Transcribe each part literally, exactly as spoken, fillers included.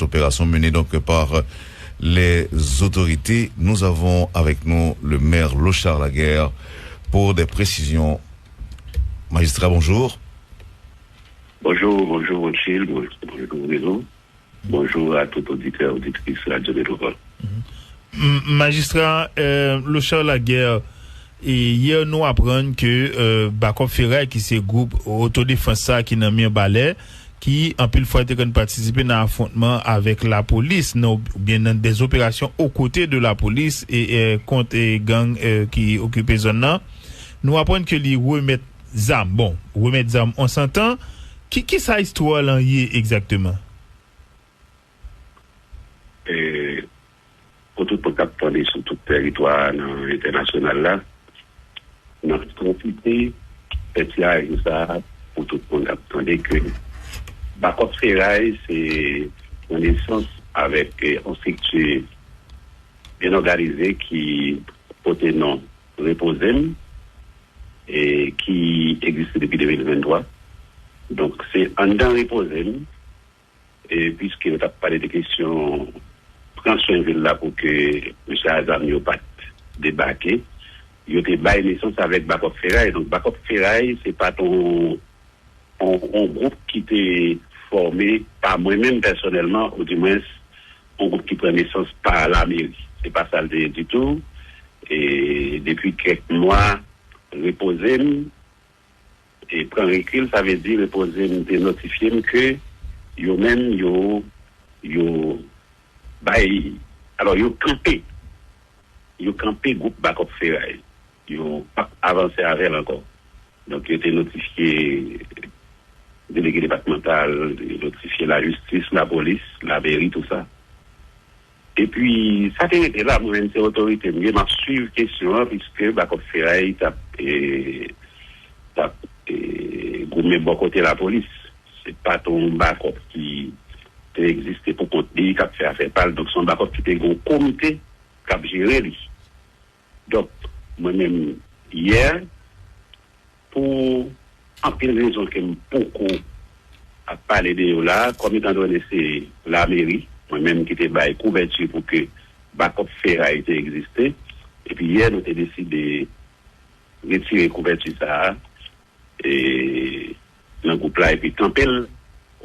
Opération menée donc par les autorités. Nous avons avec nous le maire Lochard Laguerre pour des précisions. Magistrat, bonjour. Bonjou, bonjou Rothschild, bonjou Rezo, bonjou a tout oditè, oditris Radyo Metropole. M- Majistra euh, Lochard Laguerre, e yè nou aprann ke euh, Bakòp Feray ki se gwoup otodefans sa ki nan Mibalè, ki anpil fwa te konn patisipe nan afwontman avèk lapolis nan oubyen nan des opérations aux côtés de lapolis e euh, kont e gang euh, ki okipe zòn nan. Nou aprann ke li remèt zam. Bon, remèt zam an santan. Ki ki sa istwa lan ye egzakteman? E pou tout moun k ap tande sou tout tèritwa nan entènasyonal la, n ap pwofite fè tiraj sa a pou tout moun k ap tande ke Bakòp Feray se yon nesans avèk yon estrikti byen òganize ki pote non Repoze m e ki egziste depi de mil venntwa. Donk se anndan Repoze m e piske yo t ap pale de kesyon pran swen vil la pou ke mesye a zam yo pa t debake, yo te bay nesans avèk Bakòp Feray. Donk Bakòp Feray se pa t yon yon gwoup ki te fòme pa mwen menm pèsonèlman, oudimwens yon gwoup ki pran nesans pa lameri. Se pa sa l te ye ditou. E depi kèk mwa, Repoze m e pran rekil, sa vle di Repoze m te notifye m ke yo menm yo yo bay alò yo kanpe yo kanpe gwoup Bakòp Feray. Yo p ap avanse avè l ankò. Donk yo te notifye delege depatmantal, yo notifye lajistis, lapolis, lameri, tou sa. Epi sa te rete la, mwen menm se otorite m ye, m ap swiv kesyon an piske Bakòp Feray t ap e, t ap e, goumen bò kote lapolis. Se pa t yon bakòp ki te egziste pou kont li, k ap fè afè pa l. Donk se yon bakòp ki te gen yon komite k ap jere li. Donk mwen menm yè, pou anpil rezon ke m poko ap pale de yo la, kòm etan done se lameri mwen menm ki te bay kouvèti pou ke Bakòp Feray te egziste, epi yè nou te deside retire kouvèti sa a e, nan gwoup la epi kanpe l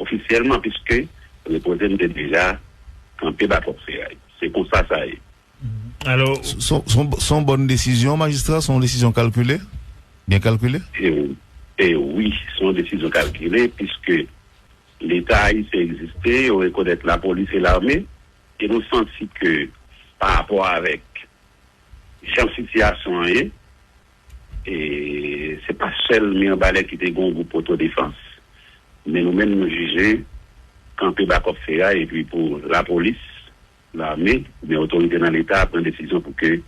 ofisyèlman, piske Repoze m te deja kanpe Bakòp Feray. Se konsa sa ye. Alò, Se yon bòn desizyon, majistra? Se yon desizyon kalkile? Byen kalkile? E, e wi, se yon desizyon kalkile, piske Leta ayisyen egziste, yo rekonèt lapolis e lame, e nou santi ke pa rapò avèk jan sitiyasyon an ye, e se pa sèl Mibalè ki te gen yon gwoup otodefans, men nou menm nou jije kanpe Bakòp Feray epi pou lapolis, lame, men otorite nan Leta pran desizyon pou ke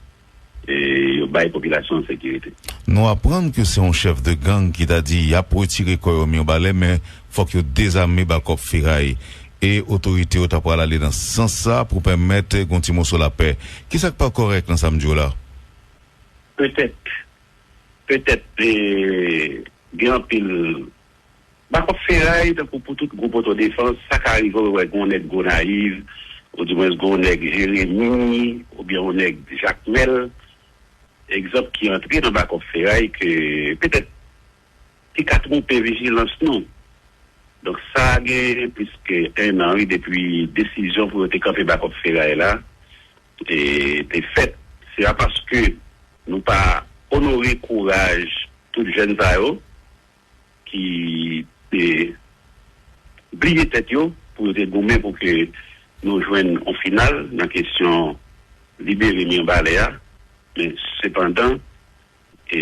e, yo bay popilasyon an sekirite. Nou aprann ke se yon chèf de gang ki ta di y ap retire kò yo Mibalè, men fòk yo dezame Bakòp Feray. E otorite yo ta pral ale nan sans sa pou pèmèt gen yon ti moso lapè. Kisa k pa kòrèk nan sa m di w la? Petèt, petèt e, gen anpil Bakòp Feray, tankou pou tout gwoup otodefans, sa ka rive w wè gen yon nèg Gonayiv, oudimwens gen yon nèg Jeremi, oubyen yon nèg Jakmèl, egzanp, ki antre nan Bakòp Feray ke petèt ki ka twonpe vijilans nou. Donk sa gen plis ke ennan wi depi desizyon pou yo te kanpe Bakòp Feray la e, te fèt. Se pa paske nou pa onore kouraj tout jèn sa yo ki te bliye tèt yo pou yo te goumen pou ke nou jwenn yon final nan kesyon libere Mibalè a. Men sepandan, e,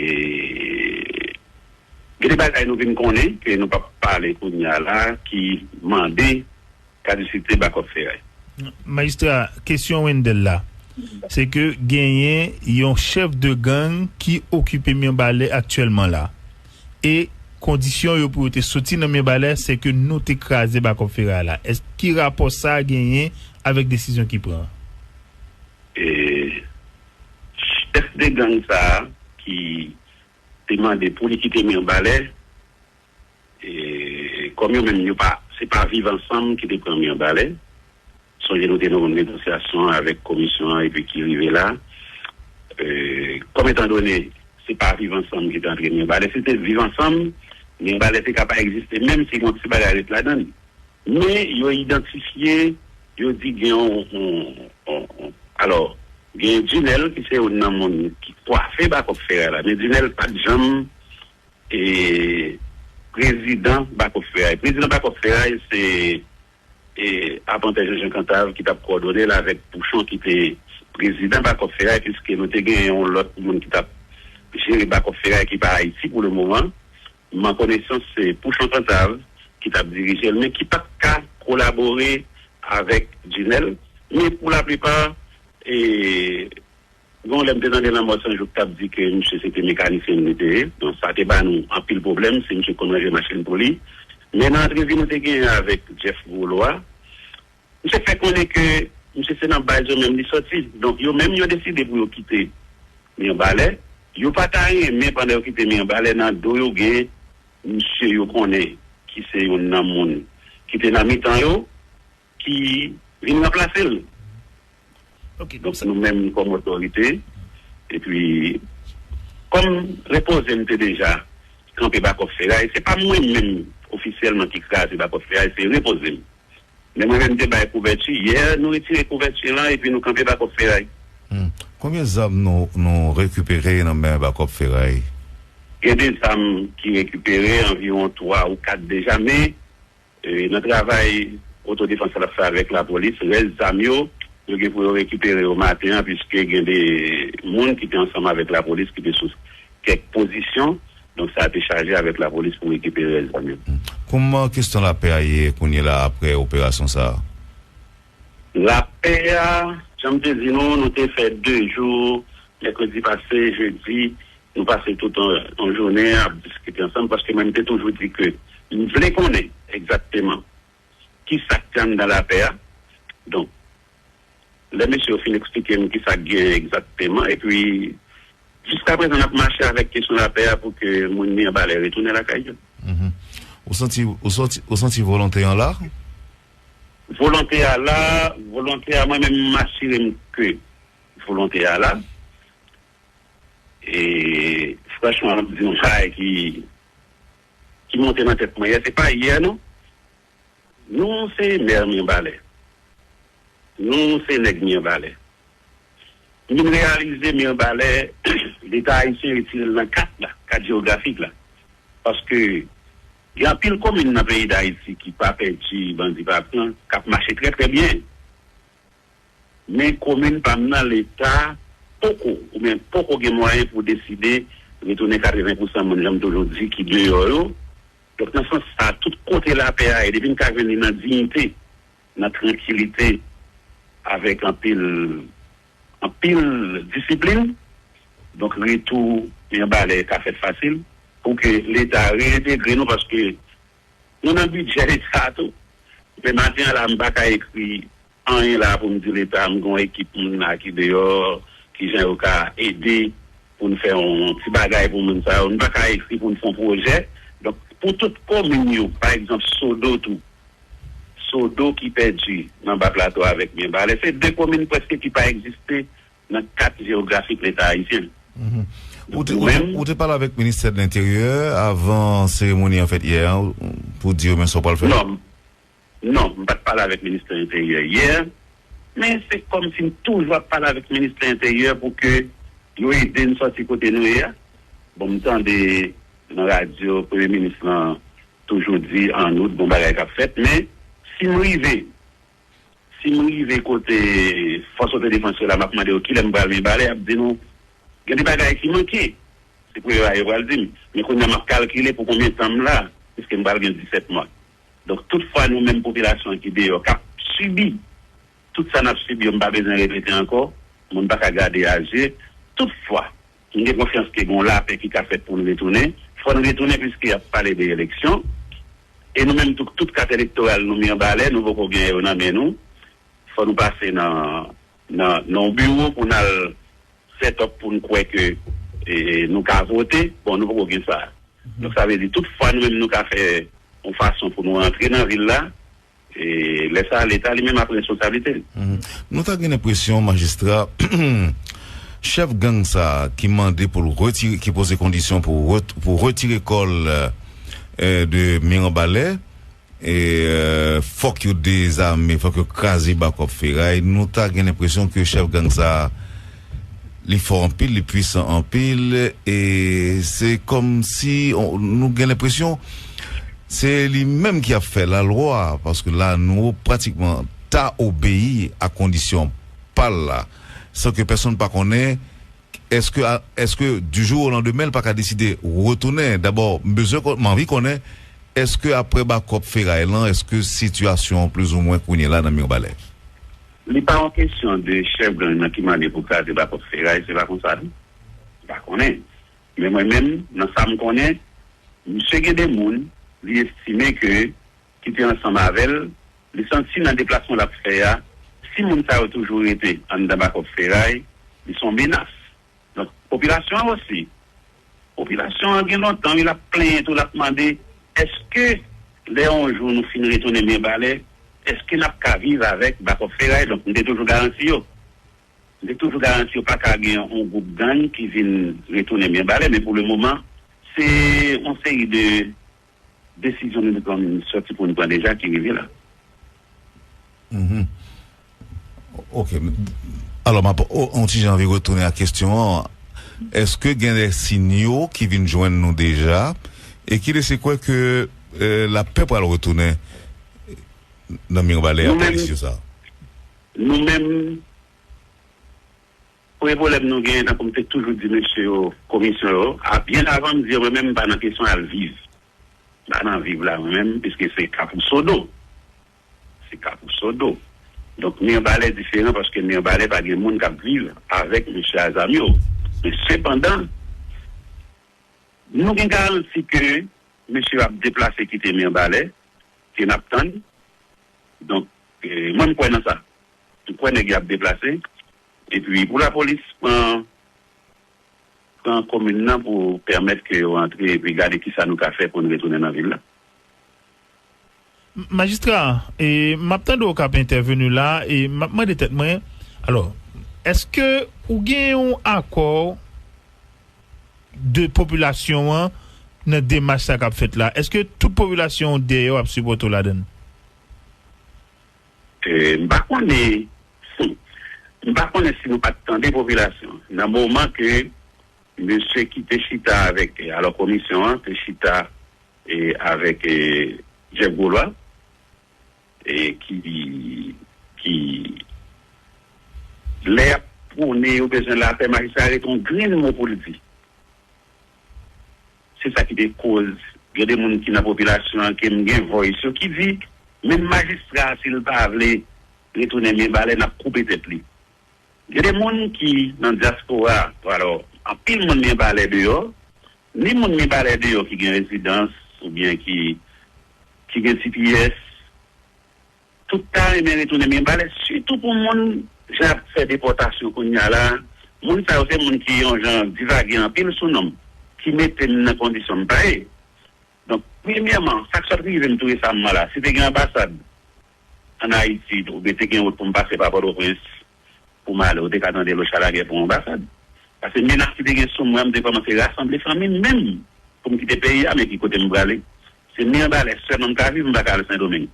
gen de bagay nou vin konnen ke nou p ap pale kounye a la ki mande kadisite Bakòp Feray. Majistra, kesyon Wendel la, se ke genyen yon chèf de gang ki okipe Mibalè aktyèlman la. E kondisyon yo pou yo te soti nan Mibalè, se ke nou te kraze Bakòp Feray la. Èske ki rapò sa genyen avèk desizyon ki pran? E chèf de gang sa a ki te mande pou li kite Mibalè, e, kòm yo menm yo pa, se pa Viv Ansanm ki te pran Mibalè, Sonje nou te nan yon negosyasyon avèk komisyon an epi ki rive la. E, kòm etandone se pa Viv Ansanm ki te antre Mirebalais, si te Viv Ansanm, Mirebalais te ka pa egziste, menm si gen yon ti bagay ret ladan l. Men yo idantifye, yo di gen yon, yon, yon, yon alò, gen Junel ki se youn nan moun ki kwafe Bakòp Feray la, men Junel pa t janm e, prezidan Bakòp Feray. Prezidan Bakòp Feray se e, Apantè Jean Jean Cantave ki t ap kowòdone l avèk Pouchon ki te prezidan Bakòp Feray, piske nou te gen yon lòt moun ki t ap jere Bakòp Feray ki pa Ayiti pou le moman. Man konesans se Pouchon Cantave ki t ap dirije l, men ki pa t ka kolabore avèk Junel. Men pou laplipa, e, Gon lè m te tande Lanmò San Jou k t ap di ke misye se te mekanisyen li te ye. Donk, sa te ba nou anpil pwoblèm si misye konn ranje machin pou li. Men nan antrevi nou te genyen avèk Jeff Grolo a, misye fè konnen ke misye se nan baz yo menm li sòti. Donk, yo menm yo deside pou yo kite Mirebalais. Yo pa ta renmen pandan yo kite Mirebalais nan do yo gen misye yo konnen ki se youn nan moun ki te nan mitan yo ki vin ranplase l. Ok, donk, nou menm kòm otorite, epi kòm Repoze m te deja kanpe Bakòp Feray, se pa mwen menm ofisyèlman ki kraze Bakòp Feray, se Repoze m. Men mwen menm te bay kouvèti, yè nou retire kouvèti lan epi nou kanpe Bakòp Feray. Hmm. Konbyen zam nou, nou rekipere nan men Bakòp Feray? Gen de zam ki rekipere, anviwon twa ou kat deja, men E, nan travay otodefans la ap fè avèk lapolis, rès zam yo, yo gen pou yo rekipere yo maten an, piske gen de moun ki te ansanm avèk lapolis ki te sou kèk pozisyon. Donk, sa te chaje avèk lapolis pou rekipere rès zam yo. Kòman kesyon lapè a ye kounye la apre operasyon sa a? Lapè a, jan m te di nou, nou te fè de jou, mèkredi pase, jedi, nou pase tout yon, yon jounen ap diskite ansanm, paske mwen, m te toujou di ke m vle konnen egzakteman ki sa k te anndan lapè a. Donk, lè mesye yo fin eksplike m ki sa k gen egzakteman, epi jiskaprezan, n ap mache avèk kesyon lapè a pou ke moun Mirebalais retounen lakay yo. Mhm. Ou santi, ou santi, ou santi volonte an la? Volonte a la, volonte a, mwen menm, m asire m ke volonte a la. E, franchman, m ap di yon bagay ki, ki monte nan tèt mwen yè, se pa yè, non. Nou se mè Mirebalais. Nou se nèg Mirebalais. M vin reyalize Mirebalais, Leta ayisyen retire l nan kat la, kat jewografik la. Paske gen anpil komin nan peyi Dayiti ki pa pèdi, bandi pa pran, k ap mache trè, trè byen. Men komin pa m nan, Leta poko, oubyen poko gen mwayen pou deside retounen katreven pousan moun, jan m toujou di, ki deyò yo. Donk, nan sans sa, tout kote lapè a ye, depi n ka jwenn li nan diyite, nan trankilite, avèk anpil, anpil disiplin, donk retou Mirebalais ka fèt fasil, pou ke Leta reyentegre nou, paske nou nan bidjè Leta tou. Men maten an la, m pa ka ekri anyen la pou m di Leta, m gen yon ekip moun la ki deyò, ki jan yo ka ede pou n fè yon ti bagay pou moun sa yo. Nou pa ka ekri pou n fè yon pwojè. Donk, pou tout komin yo, pa egzanp, Sodo tou. Sodo ki pèdi nan Ba Plato avèk Mirebalais. Se de komin prèske ki pa egziste nan kat jewografik Leta ayisyen. Mhm. Ou te, ou te, ou te pale avèk Ministè de Lenteryè avan seremoni an fèt yè a, pou di yo men sa w pral fè? Non, non, m pa t pale avèk Ministè Enteryè yè, men se kòmsi m toujou ap pale avèk Ministè Enteryè pou ke yo ede n sòti kote nou ye a. Bon, m tande nan radyo Premye Minis lan toujou di an out gon bagay k ap fèt, men si m rive, si m rive kote fòs otodefans yo la, m ap mande yo kilè m pral Mibalè, y ap di nou, gen de bagay ki manke. Se premye bagay yo pral di m. Men kounye a m ap kalkile pou konbyen tan m la, piske m pral gen disèt mwa. Donk, tout fwa nou menm popilasyon an ki deyò k ap sibi tout sa n ap sibi yo, m pa bezwen repete ankò, moun pa ka gade a je. Tout fwa, m gen konfyans ke gen yon lapè ki ka fèt pou n retounen, fò n retounen piske y ap pale de eleksyon. E nou menm tou, tout kat elektoral nou Mibalè, nou poko genyen yo nan men nou. Fò nou pase nan, nan, nan yon biwo pou n al set up pou n kwè ke, e, nou ka vote. Bon, nou poko gen sa. Donk, sa vle di, tout fwa nou menm nou ka fè yon fason pou nou rantre nan vil la, E lè sa a, Leta li menm ap pran responsablite l. Nou ta gen enpresyon, majistra, chèf gang sa a ki mande pou l retire, ki poze kondisyon pou, ret- pou retire kò l, eh, de Miranbalè, e, eh, fòk yo dezame, fòk yo kraze Bakòp Feray. Nou ta gen enpresyon ke chèf gang sa a, li fò anpil, li pwisan anpil, e se kòmsi on- nou gen enpresyon se li menm ki ap fè lalwa, paske la nou pratikman ta obeyi a kondisyon pa l la, san ke pèsonn pa konnen, èske, èske du jour au lendemain l pa ka deside retounen? Dabò, m bezwen kon- m anvi konnen, èske apre Bakòp Feray lan, èske sitiyasyon an plizoumwen kounye la nan Mirebalais? Li pa yon kesyon de chèf gang nan ki mande pou kraze Bakòp Feray, se pa konsa non. M pa konnen. Men mwen menm, nan sa m konnen, misye gen de moun, li estime ke, ki te ansanm avè l, li santi nan deplasman l ap fè a, si moun sa yo toujou rete anndan Bakòp Feray, li se yon menas. Donk, popilasyon an osi. Popilasyon an gen lontan, wi, l ap plenyen tou, l ap mande, èske lè yon jou nou fin retounen Mirebalais, èske n ap ka viv avèk Bakòp Feray? Donk, m te toujou garanti yo. M te toujou garanti yo pa ka gen yon gwoup gang ki vin retounen Mirebalais, men pou le moman, se yon seri de desizyon nou te pran, sòti pou nou pran deja ki rive la. Mhm. Ok. Alò, m ap, o- on ti jan anvi retounen a kesyon an. Èske gen de sinyo ki vin jwenn nou deja e ki lese kwè ke, eh, lapè pral retounen nan Mirebalais Nou apre menm, desizyon sa a? Nou menm, premye pwoblèm nou genyen, tankou m te toujou di mesye yo, komisyon yo, a, byen avan m di yo, mwen menm, m pa nan kesyon al viv. M pa nan viv la, mwen menm, piske se ka pou sodo. Se ka pou sodo. Donk, Mirebalais diferan, paske Mirebalais pa gen moun k ap viv avèk mesye a zam yo. Men sepandan, nou gen garanti ke mesye yo ap deplase kite Mirebalais, ke n ap tann. Donk, eh, mwen, m kwè nan sa. M kwè nèg yo ap deplase. Epi, pou lapolis pran, pran komin nan pou pèmèt ke yo antre epi gade kisa nou ka fè pou n retounen nan vil la. M- Majistra, e, m ap tande w k ap entèveni la, e m ap mande tèt mwen, alò, èske ou gen yon akò de popilasyon an nan demach sa k ap fèt la? Èske tout popilasyon an dèyè w ap sipòte w ladan l? E, m pa konnen, m pa konnen si nou pa t tande popilasyon. Nan moman ke mesye ki te chita avèk, e, alò komisyon an te chita, e, avèk, e, Jeff Gaulois, e, ki, ki, lè y ap pwone yo bezwen lapè, majistra rete yon grenn mo pou l di. Se sa ki te koz gen de moun ki nan popilasyon an ke m gen voice yo ki di, menm majistra, si l pa vle retounen Mirebalais, n ap koupe tèt li. Gen de moun ki nan dyaspora, alò, anpil moun Mirebalais deyò, ni moun Mirebalais deyò ki gen rezidans oubyen ki, ki gen T P S, tout ta renmen retounen Mirebalais, sitou pou moun jan ap fè depòtasyon kounye a la. Moun sa yo se moun ki yon jan divage anpil sou non m, ki mete m nan kondisyon m pa ye. Donk, premyèman, sa k sot rive m tou resaman la, si te gen anbasad ann Ayiti, oubyen te gen wout pou m pase pa Pòtoprens pou m ale, ou te ka tande Locha lagè pou anbasad. Paske menas ki te gen sou mwen, m te kòmanse rasanble fanmi m menm pou m kite peyi a, men ki kote m prale? Se Mirebalais sèlman m ka viv, m pa ka al Sendomeng.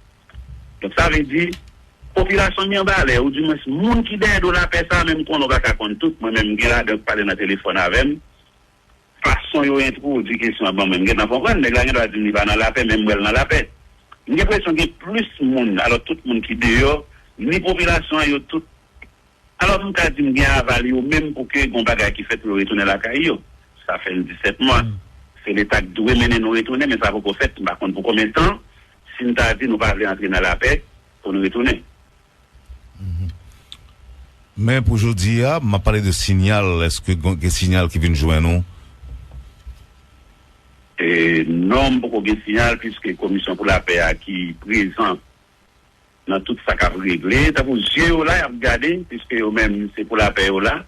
Donk, sa vle di, popilasyon Mirebalais, oudimwens moun ki dèyè do lapè sa a, menm konnen w pa ka konn tout, mwen menm, m gen ladan yo k pale nan telefòn avè m, fason yo entwodui kesyon an ban mwen, m gentan konprann, nèg la gendwa di m li pa nan lapè, men m wè l nan lapè. M gen enpresyon gen plis moun, alò tout moun ki deyò, ni popilasyon an, yo tout. Alò, m ka di m gen aval yo menm pou ke gon bagay ki fèt pou yo retounen lakay yo. Sa fè n disèt mwa. Se Leta k dwe mennen nou retounen, men sa poko fèt. M pa konn pou konbyen tan, si n ta di nou pa vle antre nan lapè, pou nou retounen. Men pou jodi a, m ap pale de sinyal. Èske gon- gen sinyal ki vin jwenn ou? E, non, m poko gen sinyal, piske Komisyon pou Lapè a ki prezan nan tout sa k ap regle. Tankou zye yo la, y ap gade, piske yo menm, se pou lapè yo la.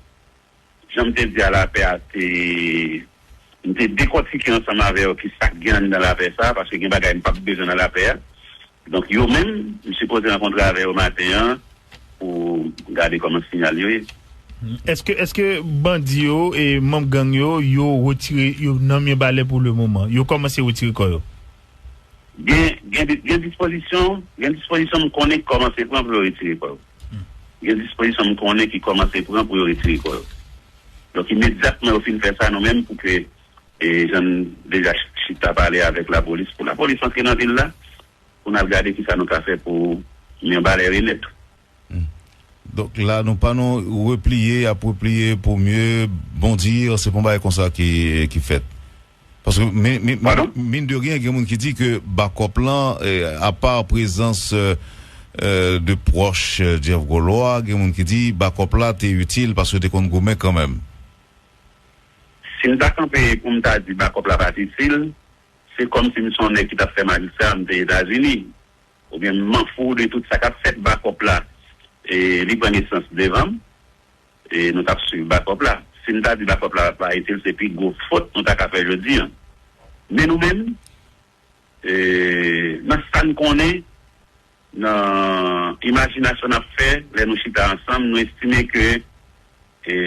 Jan m te di a, lapè a te, m te dekòtike ansanm avè yo ki sa k gen anndan lapè sa a, paske gen bagay m p ap bezwen nan lapè a. Donk, yo menm, m sipoze rankontre avè yo maten an pou gade kòman sinyal yo ye. Èske, èske bandi yo e manm gang yo, yo retire yo nan Mibalè pou le moman? Yo kòmanse retire kò yo? Gen, gen, gen dispozisyon, gen dispozisyon m konnen ki kòmanse pran pou yo retire kò yo. Gen dispozisyon m konnen ki kòmanse pran pou yo retire kò yo. Donk, imedyatman yo fin fè sa, nou menm, pou ke, e, jan n deja chita pale avèk lapolis, pou lapolis antre nan vil la, pou n al gade kisa nou ka fè pou Mibalè renèt. Donk la, nou pa nou repliye, ap repliye pou mye, bon Dye, se pa yon bagay konsa ki, ki fèt. Paske, mi-, mi-, Padon? Mine de rien, gen moun ki di ke bakòp lan, eh, apa prezans, eh, eh, de pwòch, eh, Jeff Golois, gen moun ki di bakòp la te itil paske te konn goumen kanmenm. Si m ta kanpe pou m ta di bakòp la pa t itil, se kòmsi m se yon nèg ki t ap fè majistra, m te Etazini, oubyen m anfou de tout sa k ap fèt bakòp la, e li pran nesans devan m, e nou t ap swiv bakòp la. Si m ta di bakòp la pa itil, se pi gwo fot nou ta ka fè jodi a. Men nou menm, e, nan sa n konnen, nan imajinasyon n ap fè, lè nou chita ansanm, nou estime ke, e,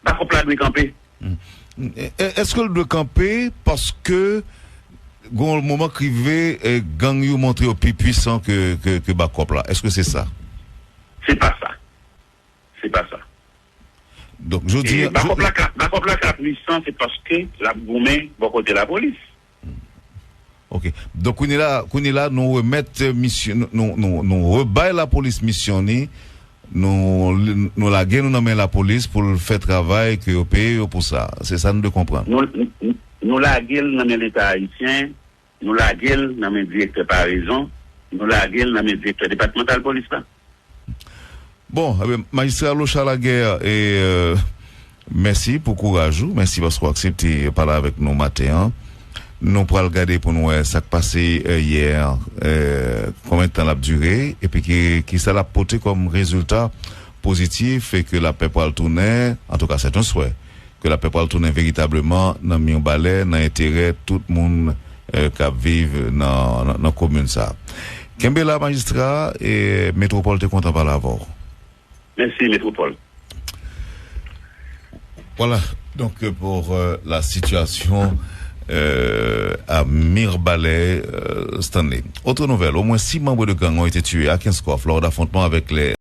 bakòp la dwe kanpe. Hmm. E, e, èske l dwe kanpe paske gon moman k rive, e, gang yo montre yo pi pwisan ke, ke, ke bakòp la? Èske se sa? Se pa sa. Se pa sa. Donk, jodi E a, bakòp la ka, bakòp la ka pwisan, se paske l ap goumen bò kote lapolis. Ok. Donk, kounye la, kounye la, nou remèt, eh, misyon, nou, nou, nou, nou rebay lapolis misyon ni, nou, nou lage nou nan men lapolis pou l fè travay ke yo peye yo pou sa. Se sa nou dwe konprann. Nou, nou, nou lage l nan men Leta ayisyen, nou lage l nan men direktè parezon, nou lage l nan men direktè depatmantal polis la. Bon, eh ben, Majistra Lochard Laguerre, e, euh, mèsi pou kouraj ou, mèsi paske w aksepte pale avèk nou maten an. Nou pral gade pou nou wè sa k pase, eh, yè, eh, konbyen tan l ap dire, epi ki, ki sa l ap pote kòm rezilta pozitif e ke lapè pral tounen, antouka, c'est un souhait, ke lapè pral tounen veritableman nan Mibalè, nan enterè tout moun, eh, k ap viv nan, nan, nan komin sa. Kenbe la, Majistra, e Metwopòl te kontan pale avè w. Mèsi, Metwopòl. Voilà, donc, euh, pour, euh, la situation, euh, à Mirebalais, euh, Stanley. Autre nouvelle, au moins six membres de gang ont été tués à Kenskòf lors d'affrontements avec les